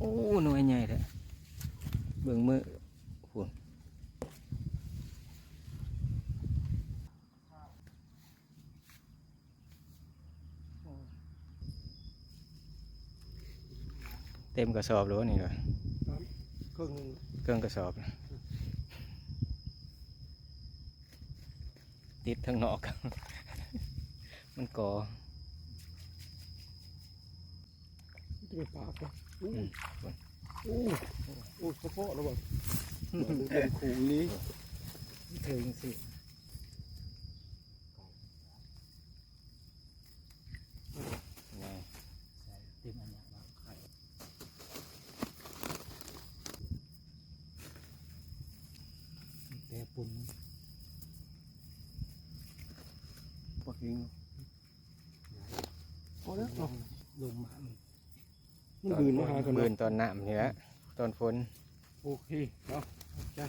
ໂອ້ ໜ່ວຍໃຫຍ່ແທ້ ເບິ່ງມື້ພຸ້ນ ເຕັມກະສອບແລ້ວນີ້ ເຄິ່ງໜຶ່ງ ເຄິ່ງກະສອບ ຕິດທາງນອກ ມັນກໍ ຈະເປັນປາກ ອືມ ໂອ້ ໂອ້ ສະເພາະລະບໍ່ ເປັນຄູ່ອີ່ຫຼີ ເທິງຊິ ນີ້ ເຕັມອັນນີ້ ແຕ່ປຸ້ນ ປາກອີ່ຫຼີ ພໍແລ້ວ ລົງມາ ມັນບືນມາຫາກັນ ບືນຕອນນ້ຳນີ້ແຫຼະ ຕອນຝົນ ໂອເຄເນາະ ຂອບໃຈ